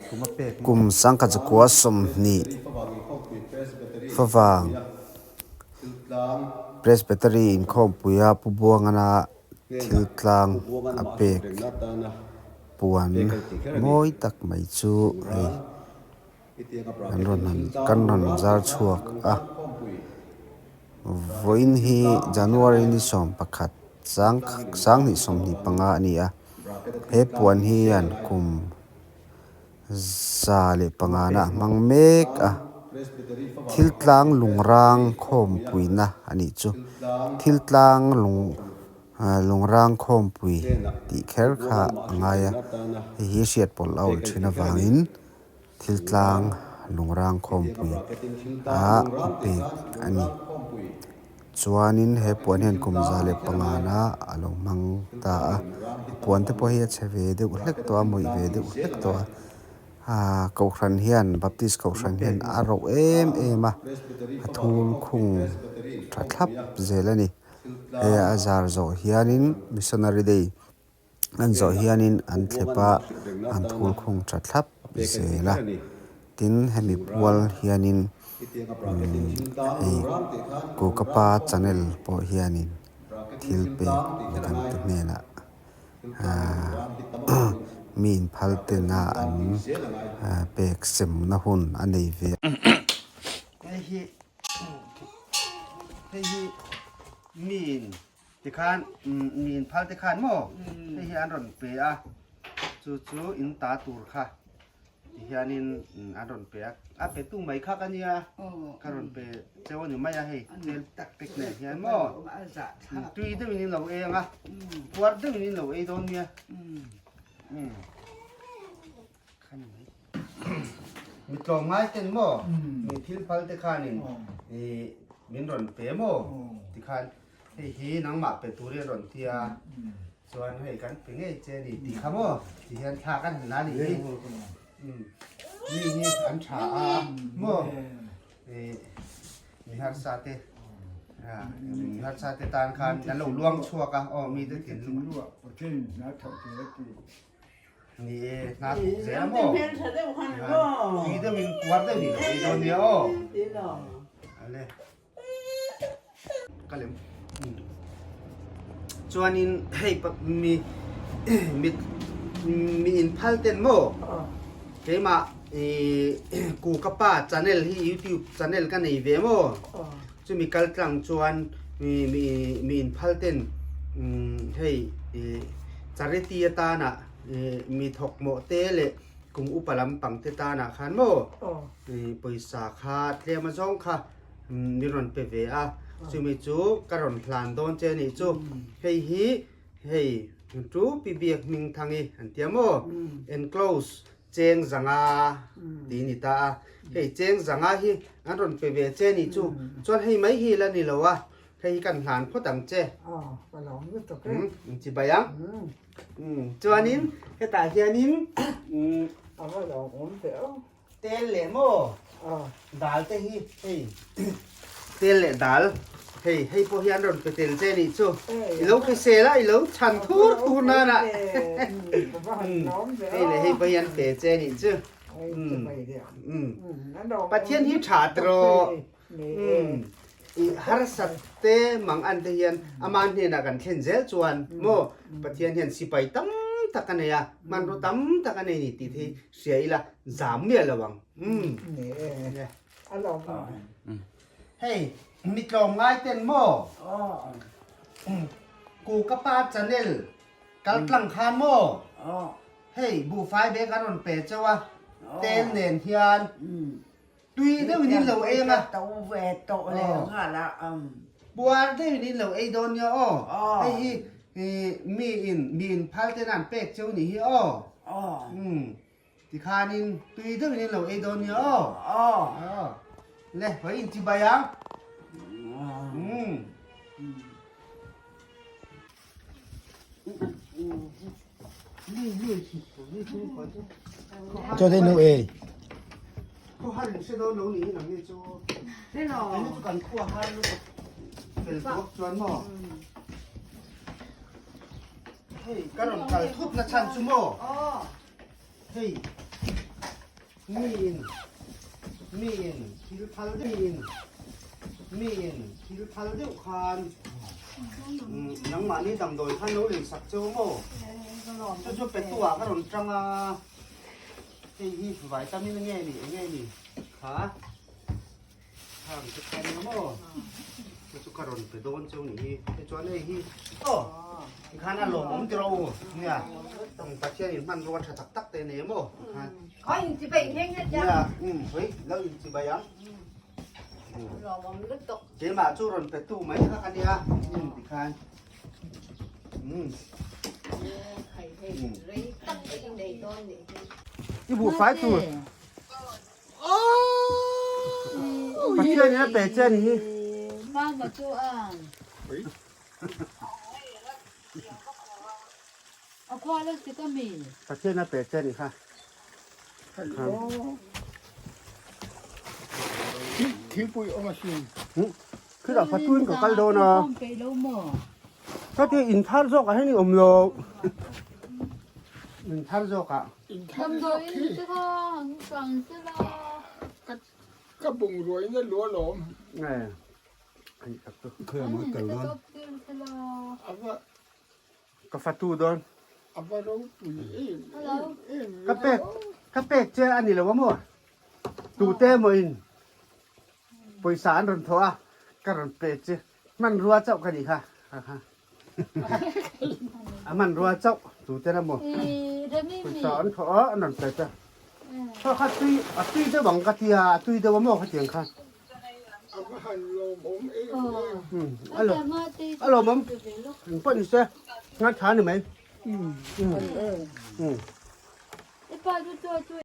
Kum 1920 favang Presbytery inkhawmpuia Pu Buangana thil tlang a pek puan mawi tak mai chu hei an rawn han kan rawn zar chhuak a. Vawiin hi January ni 11 2025 a ni a, he puan hian kum 105 na a hmang mek a, thil tlang lungrang khawmpuina a nih chu. Thil tlang lung lungrang khawmpui tih kher kha a ngai a, hei hi hriat pawlh a awl thin avangin thil tlang lungrang khawmpui ah a pek a ni. Chuanin he puan hian kum 105 na a lo hmang ta a, a puan te pawh hi a chhe ve deuh hlek tawh a, mawih ve deuh hlek tawh a, aaa kohhran hian Baptist kohhran hian a roh em em a, a thul khung tha thlap zel a ni. He a zar zawh hianin Missionary Day An zawh hianin an thlep a, an thul khung tha thlap zel a. Tin, hemi pual hianin hei Kukapa channel pawh hianin thil pek midangte hnenah mi inphal tena an pek semna hun a nei ve a. Hei hi hei hi miin Tikhan mi in phal te khan maw hei hi an rawn pe a, chu chu in ta tur kha ti hianin an rawn pe a, a pe tu mai kha ka nia ka rawn pe cheu a ni mai a hei tel tak pek nen hian maw tui deuhin in lo ei ang a, puar deuhin in lo ei dawn nia. Mi tlawmngai ten maw mi thil phal te khanin min rawn pe maw tikhan hei hi nangmah pe turin a rawn ti a chuan hei kan pe ngei che a ni tih kha maw ti hian thla kan han la a nih hi mi hi an tha a maw mi harsa te mi harsa te tan khan an lo luang chhuak a aw mi te thinlung Ni e, hna thawk zel a maw? Tui deuhin puar deuh ni lo ei dawn nia aw. Ale. Ka lem. Chuanin hei mi mi mi in phal ten maw? Keimah i ku ka pa channel hi YouTube channel ka nei ve maw? Chumi kal tlang chuan mi mi mi in phal ten hei i Charity atana mi thawk mawh te leh kum upa lampang te tanah khan maw pawisa kha tlem azawng kha min rawn pe ve a, chumi chu ka rawn hlan dawn che anih chu. Hei hi hei chu Pi Biak hming thang i an tia maw enclose cheng zanga tih a ni ta a, hei cheng zanga hi an rawn pe ve che anih chu. Chuan hei mai hi la ni lo a. Hei hi kan hlan phawt ang che. Aw, ka lawm lutuk e. Um, chi bai ang. Um, chuanin hetah hianin um, A va lawm awm ve aw. Tel leh maw? Aw. Dal te hi hei tel leh dal hei hei pawh hi an rawn pe tel che nih chu. I lo hrisel a, i lo chhan thur thur nan a. Hei leh hei pawh hi an pe che nih chu. Um, Pathian hi tha tiraw. I harsat te mang an te hian ama hnenah kan thlen zel chuan maw Pathian hian sipai tam tak a nei a, hmanraw tam tak a nei ni tih te hi hria ila zam miah lo ang. Hei mi tlawmngai ten maw Ku ka pa channel kal tlang khan maw hei buhfai bag an rawn pe chauh a tel nen hian Tui deuhin in lo ei anga. To ve tawh leh nghal a. Puar deuhin in lo ei dawn nia aw. Hei hi mi in mi in phal ten an pek cheu nih hi aw. Tikhanin tui deuhin in lo ei dawn nia aw. Le hawi in chibai ang. Cho thế nu e. Hei ka rawn kal thut na chhan chu maw? Hei. Miin miin thil phal deuhin miin thil phal deuh khan nangmahni damdawi khan lo lei sak cheu maw? Chu chu petu ah ka rawn tang a, hei hi vitamin nge ni eng nge ni kha khang te kha nia maw? Chu chu ka rawn pe dawn cheu ni hi, tichuan hei hi aw tikhan a lawmawm tiraw u nia Pathianin hmanrua tha tak tak te a nei a maw tikhan. Khaw inchibai nghe nghe chiang. Nia, um, hoi, lo inchibai ang. Lawmawm lutuk. Keimah chu rawn pe tu mai kha ka nia, um, tikhan. Um. Khai hei rei tak ka inei dawn nih hi. I buh fai tur. Pathian in a pe che ni hi. Mama chu ang. A khua la si ka mi. Pathian a pe che ni kha. Hello. Thingpui awm a sin. Khitah fatuin ka kal dawn a. Ka ti in thar zawk ah hian i awm lo. In thar zawk ah. In thar zawk hi. Ka bungrua in a luah lawm. Ava Ka fatu dawn. A va ropui em em em. Ka pek ka pek che a ni lo a maw? Tute emaw in pawisa an rawn thawh a, ka rawn pe che. Hmanrua chauh ka nih kha. A hmanrua chauh tute emaw pawisa an thawh a, an rawn pe che. Kha kha tui a tui deuh ang ka tia, a tui deuh a maw khatiang kha. A va han lawmawm em em. A a lawmawm eng pawh ni se ngai tha ni mai.